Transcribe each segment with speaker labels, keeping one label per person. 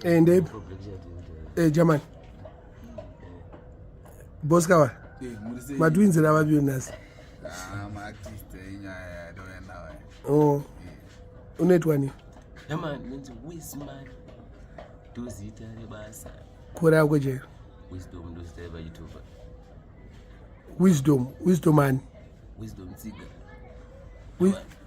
Speaker 1: Eh, ndeipi? Eh, German. Boss kawa.
Speaker 2: Eh, muri sei?
Speaker 1: Matwins ravapi nhasi?
Speaker 2: Ah, maartist enyaya yatouya nawo aya.
Speaker 1: Oh. Unoitwa ni?
Speaker 3: Yaman, ndinonzi Wisman. Ndozita rebasa.
Speaker 1: Kore yako chaiyo.
Speaker 3: Wisdom ndozita repachitupa.
Speaker 1: Wisdom, wisdom ani?
Speaker 3: Wisdom Tsiga.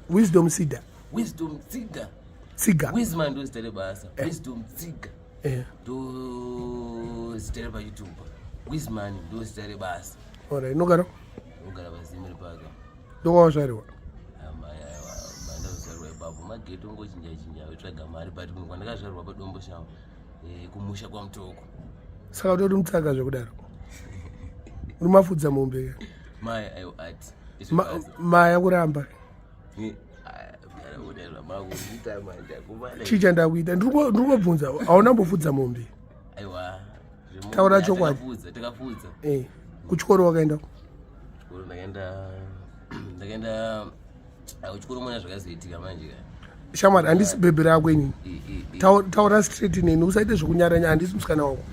Speaker 1: Wisdom Sida.
Speaker 3: Wisdom Tsiga.
Speaker 1: Tsiga.
Speaker 3: Wisman ndozita rebasa. Wisdom Tsiga.
Speaker 1: Eh.
Speaker 3: Ndozita repachitupa. Wisman ndozita rebasa.
Speaker 1: Alright, inogara?
Speaker 3: Ndogara paZimri Park.
Speaker 1: Ndokwawazvarirwa.
Speaker 3: Mandazvarwa ipapo mageto ngochinja chinja wetsvaga mari but munhu kwandakazvarwa padombo shawa eh, kumusha kwamutoko.
Speaker 1: Saka utoti mutsaka zvekudaro. Uri mafudza mombe.
Speaker 3: Mai ayo ati.
Speaker 1: Maya kuramba.
Speaker 3: Eh,
Speaker 1: Chii chandakuita? Ndiri kungobvunza hauna mbofudza mombe.
Speaker 3: Aiwa.
Speaker 1: Taura chokwadi.
Speaker 3: Takafudza.
Speaker 1: Eh. Kuchikoro wakaenda?
Speaker 3: Kuchikoro ndakaenda ndakaenda kuchikoro mona zvakazoitika manje ka.
Speaker 1: Shamwari handisi bhebhi rako inini. Taura straight neni usaite zvekunyaranya handisi musikana wako.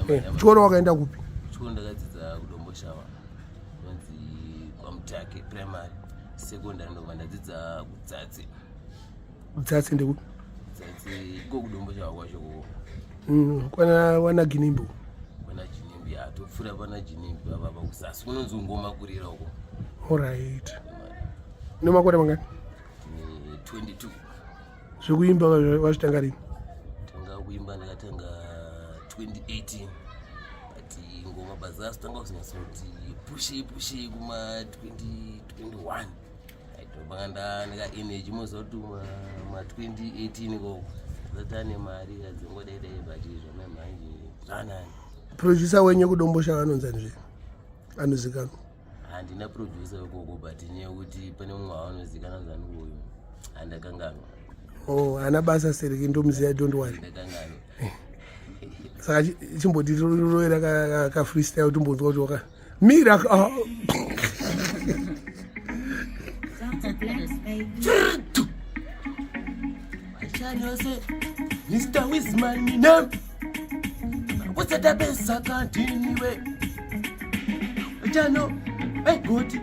Speaker 3: Eh,
Speaker 1: kuchikoro wakaenda kupi?
Speaker 3: Kuchikoro ndakadzidza kuDomboshava. Kunzi kwaMutake primary. Secondary ndobva ndadzidza kuDzatsi.
Speaker 1: Kudzatsi ndekupi?
Speaker 3: Kudzatsi iko kuDomboshava kwacho koko.
Speaker 1: Kwana wana Ginimbi.
Speaker 3: Kwana Ginimbi atopfuura pana Ginimbi baba kusasi kunonzi ngoma kurira uko.
Speaker 1: All right. Une makore mangani?
Speaker 3: Ndine 22.
Speaker 1: Zvekuimba wazvitanga rini?
Speaker 3: Tanga kuimba ndakatanga 2018. But ngoma bazasi tanga kuzinyatsoti pushei pushei kuma 2021. Aitobanga ndandika energy moziva kuti ma 2018 ikoko ndati mari adzingodai dai but zvamai manje zvanani.
Speaker 1: Producer wenyu kuDombosha vanonzi zve? Anozikanwa.
Speaker 3: Handina producer wekoko but nyaya yekuti pane mumwe waanozikanwa nzani uyu handakanganwa.
Speaker 1: Oh, haana basa sereki ndomuziva, don't worry.
Speaker 3: Ndakanganwa.
Speaker 1: Saka chimboti roera ka freestyle timbonzwa kuti waka mira. Ah.
Speaker 3: Mr. Wisman name Usatapesa kantiniwe Chano egoti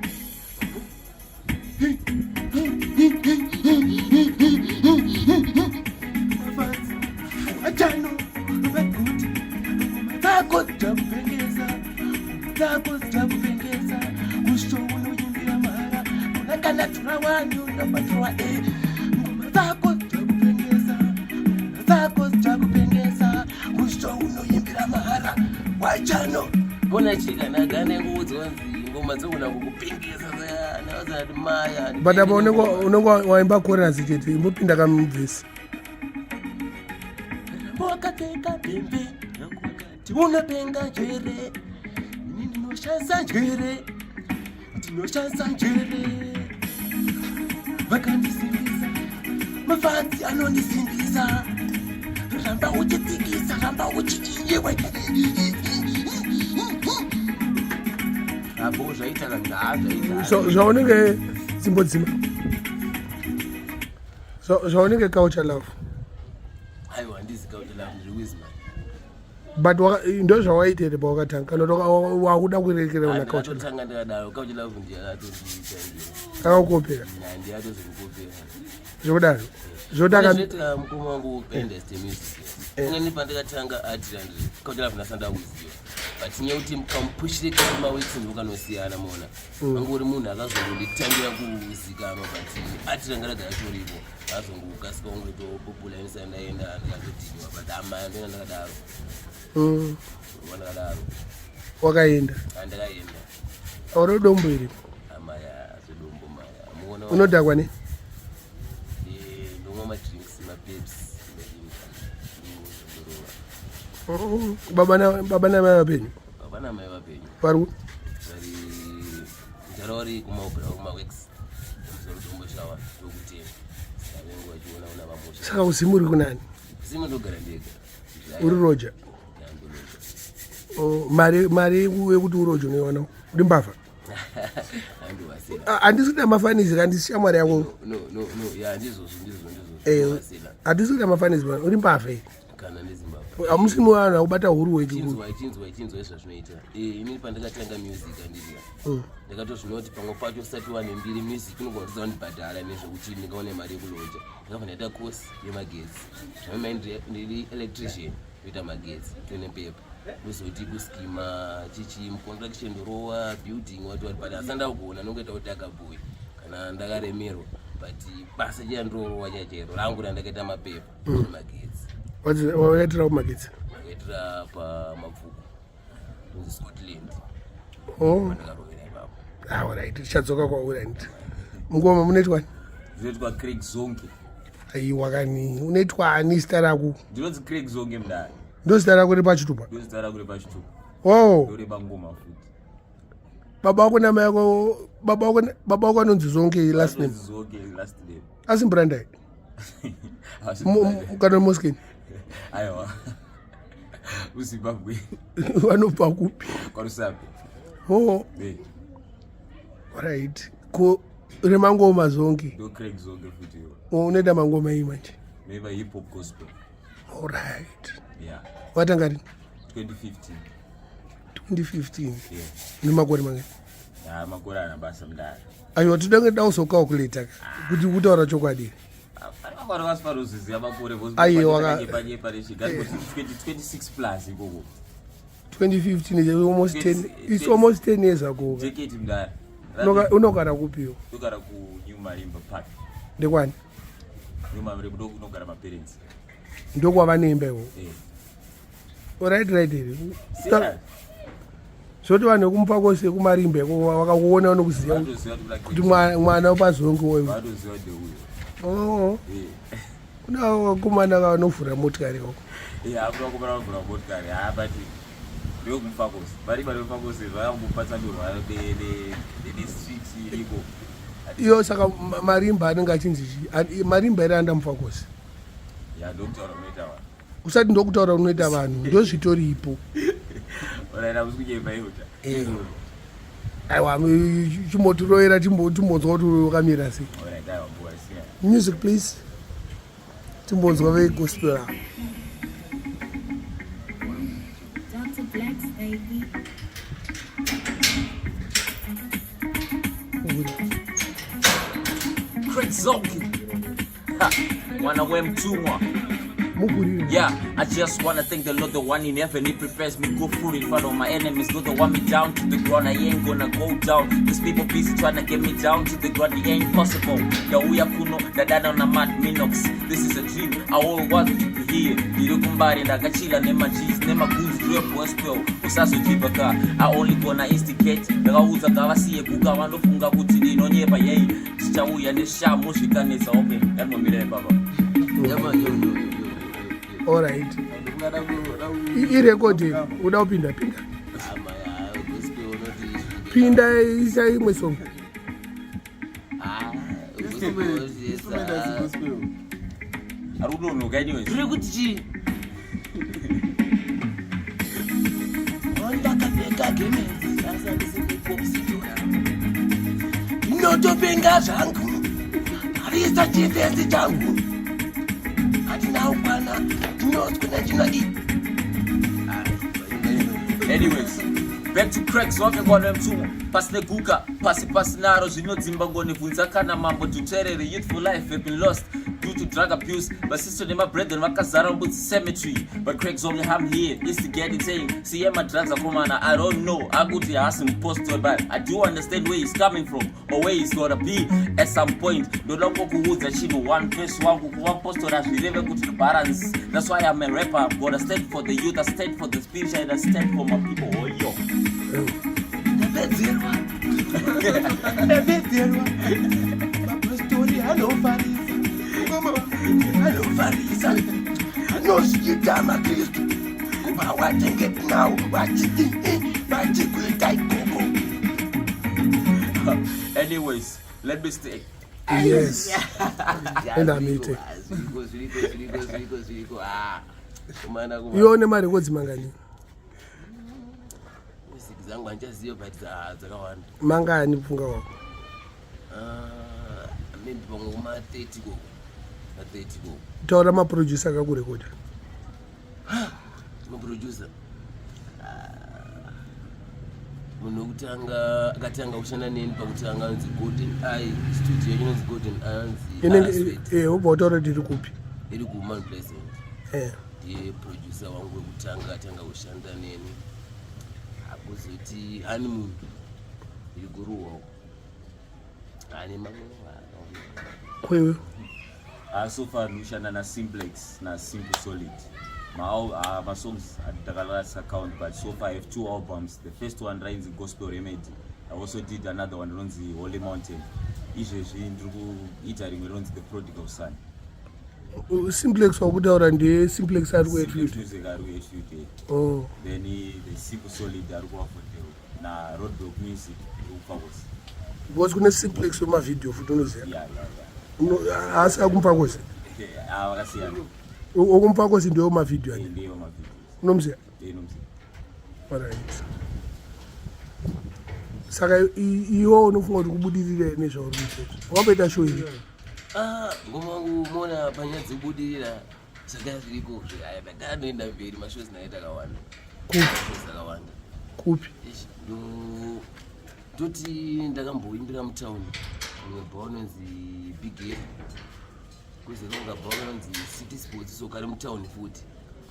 Speaker 3: Chano egoti dzako dzakupengesa dzako dzakupengesa kusho unoyimbira mahara unakana tura wani unobatirwa e ngoma dzako dzakupengesa dzako dzakupengesa kusho unoyimbira mahara wachano bona chika nagane nguudzwa nzi ngoma dzogona kukupengesa naozati maya.
Speaker 1: But apa unenge waimba chorus chete, imbopinda kamubvesi.
Speaker 3: Wakapfeka bhembe wakati unopenga njere, ini ndinoshandisa njere, ndinoshandisa njere, vakandisimbisa mafadzi anondisimbisa, ramba uchitsikisa, ramba uchiiyewe apo zvaita kana zvaita.
Speaker 1: Zvaunenge dzimbodzima zvaunenge Culture Love.
Speaker 3: Aiwa, handizi Culture Love, ndiri Wisman.
Speaker 1: But ndo zvawaita here pawakatanga kana kuti wakuda kurekera una Culture Love?
Speaker 3: Ndakatotanga ndakadaro. Culture Love ndiyakatonditangirwa.
Speaker 1: Akakukopera?
Speaker 3: Ndiyatozondikopera.
Speaker 1: Zvekudaro zvotaka.
Speaker 3: Zvinoitika mukoma wangu paindustry music uneni pandakatanga art and Culture Love ndasanda kuziva, but nyaya yekuti kamupushire kemawetsi ndokanosiyana mona. Angu uri munhu akazongonditangira kuzikanwa, but art ranga ragara toripo, azongokasika kungoitopopula inisa ndaenda ndikazodhiniwa, but amaya ndoenda ndakadaro. Ndakadaro.
Speaker 1: Wakaenda?
Speaker 3: Andakaenda.
Speaker 1: Auri dombo iri?
Speaker 3: Amaya azodombo maya muona.
Speaker 1: Unodhakwa ne?
Speaker 3: Ndomwa madrinks, mapeps.
Speaker 1: Baba namai vapenyu?
Speaker 3: Baba namai vapenyu.
Speaker 1: Vari
Speaker 3: Vari mudhara vari kumaopera kumaworks musoro Domboshawa ndokutema saka vengu vachiona una vamusha.
Speaker 1: Saka uzimu uri kunani?
Speaker 3: Zimu ndogara ndega.
Speaker 1: Uri roja?
Speaker 3: Ndoloja.
Speaker 1: Oh, mari yekuti uroja unoiwana uri mbavha?
Speaker 3: Andiwasina.
Speaker 1: Ah, handisi kuita mafanisi, handisi shamwari yako.
Speaker 3: No, no, no, ya, ndizvozvo, ndizvo, ndizvo.
Speaker 1: Eh,
Speaker 3: Ndowasina.
Speaker 1: Handisi kuita mafanisi bana, uri mbavha iyi.
Speaker 3: Kana neZimbabwe.
Speaker 1: Hamusi muvanhu akubata huru wedu.
Speaker 3: Chinzwa, chinzwa, chinzwa zvazvinoita. Eh, inini pandakatanga music handiti. Ndakatozvinoona kuti pamwe pacho usati wane mbiri music inogona kutadza kundibhadhara nezvekuti ndingaone mari yekuloja. Ndakabva ndaita course yemagetsi. Zvamai ndiri electrician kuita magetsi tone pepa. Kuzoti kuskima chichi muconstruction ndorowa building what what but asanda kugona nongoita kuti akabhoyi kana ndakaremerwa but basa chiya ndorova chaichairo rangu randakaita mapepa magetsi.
Speaker 1: Wakaitira kumagetsi?
Speaker 3: Ndakaitira paMabvuku kunzi Scotland.
Speaker 1: Oh.
Speaker 3: Ndakarovera ipapo.
Speaker 1: Ah, alright, tichadzoka kwauri handiti. Mungoma munoitwa?
Speaker 4: Zvinoitwa Craig Zonke.
Speaker 1: Aiwa kani, unoitwa ani zita rako?
Speaker 4: Ndinonzi Craig Zonke mudare.
Speaker 1: Ndo zita rako riri pachitupa?
Speaker 4: Ndo zita rako riri pachitupa.
Speaker 1: Oh.
Speaker 4: Ndoreba ngoma futi.
Speaker 1: Baba wako namai yako, baba wako, baba wako anonzi Zonke last name.
Speaker 4: Zonke last name.
Speaker 1: Asi Mbrandai. Kana Mosken.
Speaker 4: Aiwa. UZimbabwe.
Speaker 1: Vanobva kupi?
Speaker 4: KwaRusape.
Speaker 1: Oh.
Speaker 4: Eh.
Speaker 1: Right. Ko remangoma Zonke.
Speaker 4: Ndo Craig Zonke futi iwo.
Speaker 1: Oh, unoita mangoma iyi manje?
Speaker 4: Maybe hip hop gospel.
Speaker 1: All right.
Speaker 4: Yeah.
Speaker 1: Watanga rini?
Speaker 4: 2015.
Speaker 1: 2015.
Speaker 4: Yeah.
Speaker 1: Nemakore mangani?
Speaker 4: Ah, makore ana basa mudare.
Speaker 1: Aiwa, toda da kuzocalculata kuti kutaura chokwadi.
Speaker 4: Makore vasifaroziziva makore
Speaker 1: Aiwa,
Speaker 4: panyepa reshiga 26 plus ikoko.
Speaker 1: 2015 is almost 10, it's almost 10 years ago.
Speaker 4: Jeketi mudare.
Speaker 1: Unogara kupiwo?
Speaker 4: Ndogara ku New Marimba Park.
Speaker 1: Ndekwani?
Speaker 4: New Marimba ndogara maparents.
Speaker 1: Ndokwavanemba iwo.
Speaker 4: Eh.
Speaker 1: Right, right here.
Speaker 4: Serious?
Speaker 1: Zvoti vanhu vekumupa kwose kumarimba iko vakakuona vanokuziva
Speaker 4: Vatoziva kuti kuna
Speaker 1: kuti mwana wepazonke uyu.
Speaker 4: Vatoziva kuti uyo.
Speaker 1: Oh.
Speaker 4: Eh.
Speaker 1: Kuna vakomana vanovhura motikari ikoko.
Speaker 4: Eh, hakuna vakomana vanovhura motikari. Ha, but ndewekumufakosi. Vari vari vemufakosi vakangopatsanurwa ne street iriko.
Speaker 1: Iyo saka marimba anenge achinzi chii? Marimba ere anda mufakosi?
Speaker 4: Ya, ndokutaura kunoita vanhu.
Speaker 1: Usati ndokutaura kunoita vanhu, ndozvitoripo.
Speaker 4: Alright, hamusi kunyepa iwe.
Speaker 1: Eh. Aiwa, chimbotiroera timbonzwa kuti wakamira sei.
Speaker 4: Alright, aiwa, mbuya siya.
Speaker 1: Music please. Timbonzwa vegospel ava.
Speaker 5: Dr. Black's baby.
Speaker 4: Craig Zonke. Ha, mwana wemtumwa.
Speaker 1: Mugurire.
Speaker 4: Yeah, I just wanna thank the Lord, the one in heaven. He prepares me good food in front of my enemies. Though they want me down to the ground, I ain't gonna go down. These people busy trying to get me down to the ground, it ain't possible. Ndauya kuno, ndadana na Mad Minox. This is a dream, I always wanted to be here. Ndiri kumbari, ndakachila nema G's, nema goons, real gospel. Usazojipa ka, I only gonna instigate. Ndakaudza ngavasiye guka, vanofunga kuti ndinonyepa, yey. Tichauya neshamu zvikanetsa, okay. Ndandimomira ipapa.
Speaker 3: Yama, yo, yo, yo, yo, yo.
Speaker 1: All right. Irekodi uda kupinda pinda.
Speaker 3: Ama, ya, gospel unoti
Speaker 1: Pinda isa imwe song.
Speaker 3: Ah, gospel, yes, ah.
Speaker 4: Ari kunonoka anyways.
Speaker 3: Ndiri kuti chii? Ndakapfeka gemenzi asi handisi kupositora. Ndinotopenga zvangu. Tarisa chifesi changu. Hatina kukwana. Ndinozwi nechinaki.
Speaker 4: Anyways, back to Craig Zonke kwana mtumwa. Pasi neguka, pasi pasi naro zvinodzimba ngoni bvunza kana mambo Duterere. Youthful life have been lost due to drug abuse. My sister and my brethren vakazara mbudzi cemetery. But Craig Zonke, I'm here instigating saying, siye my drugs akomana. I don't know. Akuti haasi mupostori, but I do understand where he's coming from or where he's gonna be at some point. Ndoda kungokuudza chinhu one verse wangu kuva mupostori hazvireve kuti balance. That's why I'm a rapper. I'm gonna stand for the youth. I stand for the spiritual and I stand for my people. Oh, yo.
Speaker 3: Ndapedzerwa. Ndapedzerwa. Mapostori anofarisa. Anofarisa. Anozviita maKristu. Kubva watenge nawo vachiti vachikuita ikoko.
Speaker 4: Anyways, let me stay.
Speaker 1: Yes. Enda mite.
Speaker 3: Zviriko, zviriko, zviriko, zviriko, zviriko. Ah. Kumana kuma.
Speaker 1: Iwe une marekodzi mangani?
Speaker 3: Music dzangu handichaziva but dzakawanda.
Speaker 1: Mangani pfunga wako?
Speaker 3: Ah, maybe pamwe kuma 30 koko. Ma 30 koko.
Speaker 1: Taura maproducer akakurekodha.
Speaker 3: Maproducer, ah, munhu wekutanga akatanga kushanda neni pakutanga anonzi Golden Eye, studio yacho inonzi Golden Eye, anonzi
Speaker 1: eh, ubva utaura kuti iri kupi?
Speaker 3: Iri kuMount Pleasant. Ndiye producer wangu wekutanga akatanga kushanda neni. Akuzoti Honeymoon iri kuruwa, ane mamwe.
Speaker 1: Kwewe?
Speaker 4: Ah, so far ndikushanda naSimplex naSimple Solid. Masongs ndakalasa count, but so far I have two albums. The first one rainzi Gospel Remedy. I also did another one rinonzi Holy Mountain. Izvezvi ndiri kuita rimwe rinonzi The Prodigal Son.
Speaker 1: Simplex wakutaura ndiye Simplex ari
Speaker 4: kuHatfield Music, ari kuHatfield.
Speaker 1: Oh.
Speaker 4: Then the Simple Solid ari kuAfordale, naRoadblock Music iri kuMufakose.
Speaker 1: Because kune Simplex wemavhidhiyo futi, unoziva? Haasi akuMufakose?
Speaker 4: Ah, vakasiyana.
Speaker 1: OkuMufakose ndiwe mavhidhiyo ani?
Speaker 4: Ndiyo mavhidhiyo.
Speaker 1: Unomuziva?
Speaker 4: Inomuziva.
Speaker 1: Alright, saka iwe unofunga kuti kubudirira nezvauri kuita wakamboita show iri?
Speaker 3: Ah, ngoma wangu, mona panyaya dzekubudirira zvagara zviriko aya, ndakanoenda mberi, mashows naita akawanda.
Speaker 1: Kupi?
Speaker 3: Mashows akawanda.
Speaker 1: Kupi?
Speaker 3: Eish, ndoti ndakamboimbira mutauni mumwe bhawa unonzi Big A, kuzoronga bhawa unonzi City Sports, so kari mutauni futi.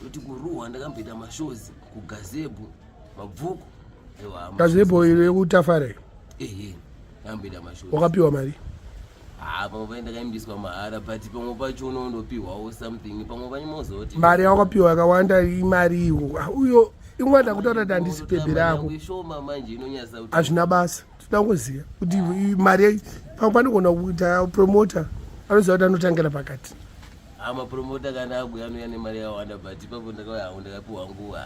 Speaker 3: Toti kuruwa ndakamboita mashows kuGazebo, Mabvuku, aiwa.
Speaker 1: Gazebo iri yekutafare?
Speaker 3: Ehe, ndakamboita mashows.
Speaker 1: Wakapiwa mari?
Speaker 3: Ah, pamwe pacho ndakaimbiswa mahara, but pamwe pacho unondopiwawo something, pamwe pacho mozoti
Speaker 1: Mari yawakapiwa yakawanda imari iwo. Ah, uyo imwe ndakutaura kuti handisi pepe rako.
Speaker 3: Ishoma manje inonyasa kuti
Speaker 1: Hazvina basa, toda kungoziva kuti mari pamwe panogona kuita promoter anoziva kuti anotangira pakati.
Speaker 3: Ah, mapromota kana aguya anouya nemari yakawanda, but ipapo ndakauya hangu ndakapiwa hangu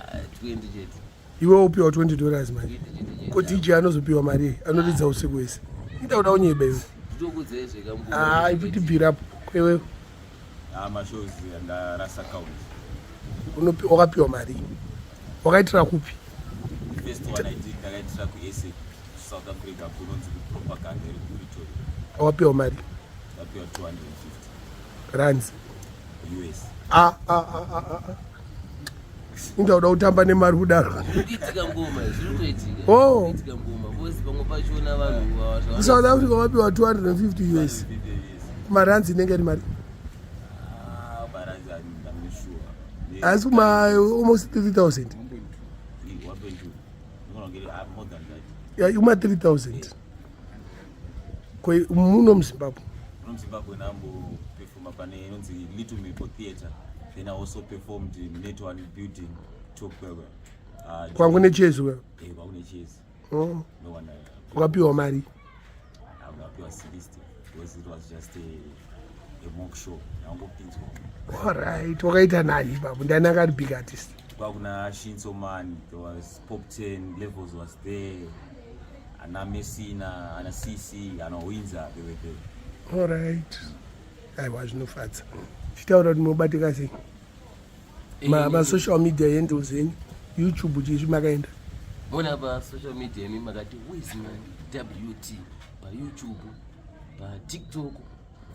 Speaker 3: 20 chete.
Speaker 1: Iwe upiwa $20 manje?
Speaker 3: 20 chete chete.
Speaker 1: Ko DJ anozopiwa mari iyi anoridza usiku wese? Ita kuda kunyeba iwe.
Speaker 3: Nditokudzai zvekambu.
Speaker 1: Ah, ipitibvirapo kwewewe.
Speaker 4: Ah, mashows ndarasa count.
Speaker 1: Wakapiwa mari, wakaitira kupi?
Speaker 4: The first one I did ndakaitira kuSA, South Africa, kunonzi kuPropaganda, iri kuPretoria.
Speaker 1: Wakapiwa mari?
Speaker 4: Ndapiwa 250.
Speaker 1: Rands?
Speaker 4: US.
Speaker 1: Ah, ah, ah, ah, ah. Inda kuda kutamba nemari kudaro?
Speaker 3: Zviri kuitika ngoma, zviri kutoitika.
Speaker 1: Oh.
Speaker 3: Zviri kuitika ngoma vosi, pamwe pachona vanhu
Speaker 1: South Africa wapiwa 250 US?
Speaker 4: 250 US.
Speaker 1: Kumarands inenge iri mari?
Speaker 4: Ah, marands I'm not sure.
Speaker 1: Asi kuma almost 3000.
Speaker 4: 1.2. Ndinogona kunge more than that.
Speaker 1: Ya, kuma 3000 muno muZimbabwe?
Speaker 4: Muno muZimbabwe ndamboperforma pane inonzi Little Maple Theatre. Then I also performed in Net One building, top kwekwe.
Speaker 1: Kwangu nechezi wewe?
Speaker 4: Eh, kwakune chezi.
Speaker 1: Oh.
Speaker 4: No one
Speaker 1: Wakapiwa mari?
Speaker 4: Akapiwa 60 because it was just a mock show. Ndangopinzwa.
Speaker 1: Alright, wakaita nani ipapo? Ndiani akari big artist?
Speaker 4: Kwakuna Shinso Man, there was Pop 10, Levels was there. Ana Messina, ana CC, ana Windsor, they were there.
Speaker 1: Alright, aiwa, zvinofadza. Chitaura kuti munobatika sei masocial media handles enyu, YouTube, chizvi makaenda.
Speaker 3: Mona pasocial media imi makati Wisman WT paYouTube, paTikTok,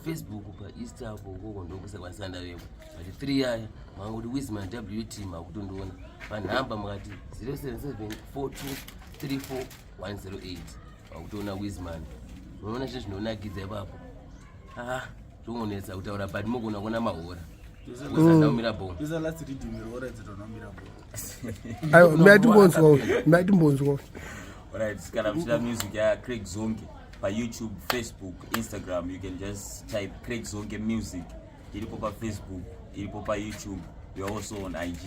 Speaker 3: Facebook, paInsta apo ukoko ndokusakwanisa ndavepo, but three aya makangoti Wisman WT makutondiona. Panhamba makati 077 423 4108 makutoona Wisman. Unoona zvinhu zvinonakidza ipapo. Ah, zvoonetsa kutaura, but mogona kuona mahora uzandaumira bo.
Speaker 2: Isa last reading roora dzitonomira bo.
Speaker 1: Aiwa, matimbonzwa, matimbonzwa.
Speaker 4: Alright, kana muchida music ya Craig Zonke paYouTube, Facebook, Instagram, you can just type Craig Zonke Music. Iripo paFacebook, iripo paYouTube. We are also on IG.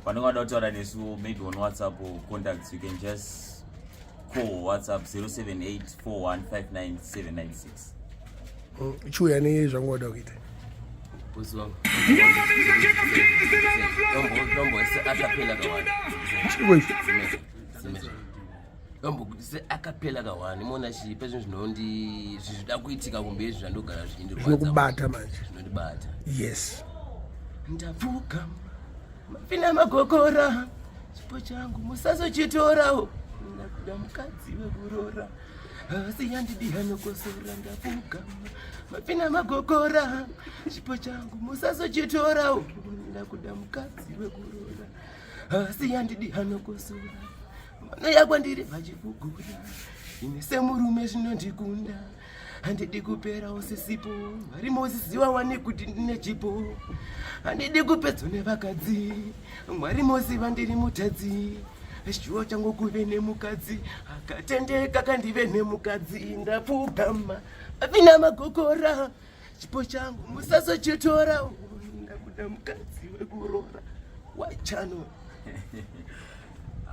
Speaker 4: Vanenge vada kutaura nesu maybe on WhatsApp or contacts, you can just call WhatsApp 078 4159 796.
Speaker 1: Chiuya nezvangu wada kuita.
Speaker 3: Bosi wangu, dombo acapella kawani.
Speaker 1: Chiko ichi?
Speaker 3: Dombo seacapella kawani, mona chipa zvinhu zvinondi zvinoda kuitika kumberi, zvandogara zvichindirwadza.
Speaker 1: Zvinokubata manje.
Speaker 3: Zvinondibata.
Speaker 1: Yes.
Speaker 3: Ndapfugama mafina magokora, chipo changu musazochitorawo, ndakuda mukadzi wekurora asi yandidiha nokosora. Ndapfugama mafina magokora, chipo changu musazochitorawo, ndakuda mukadzi wekurora. Asi handidi anokosora, vanouya kwandiri vachikugura. Ini semurume zvinondikunda, handidi kupera usisipo. Mwari moziziwa wani kuti ndine chipo, handidi kupedzwa nevakadzi. Mwari moziva ndiri mutadzi, shuwa changu kuve nemukadzi akatendeka, kandive nemukadzi. Ndapfugama apina magokora, chipo changu musazochitora. Ndakuda mukadzi wekuroora wachano.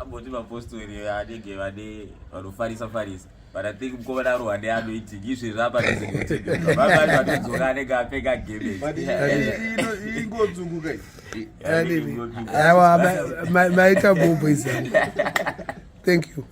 Speaker 4: Amboti mapostori anenge vane vanofarisa farisa, but I think mukomana arohwa neanoiting izvezvi apa nezvekuti vatodzoka anenge apfeka
Speaker 2: But
Speaker 4: gemenzi.
Speaker 2: Ingodzunguka iyi.
Speaker 1: Aiwa, maita bho, boys yangu. Thank you.